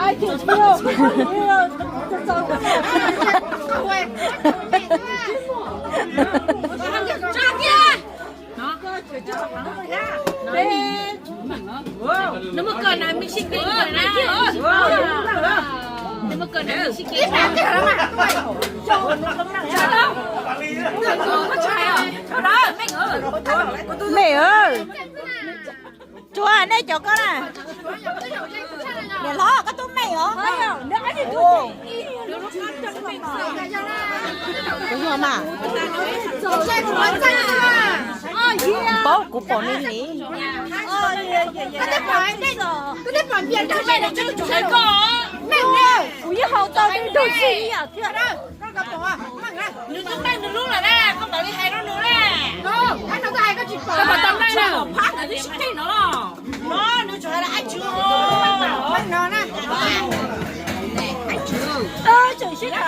Nws muaj koj na, Mexican na. Nws muaj koj na, Mexican na. Mej, tsuav nej cov koj na. Niam hlob, koj tub mej os. Kuv paub, kuv pom nej li. Kuv yeej haus tau ib tug si ib yam thiab. Nws twb meej nws lub lawm na, koj mam li hais rau nws na. Koj mam tau meej na, phab ntawd twb sib qeeg no los. Nws tsuas hais tias ab tsi. Tseem sib tham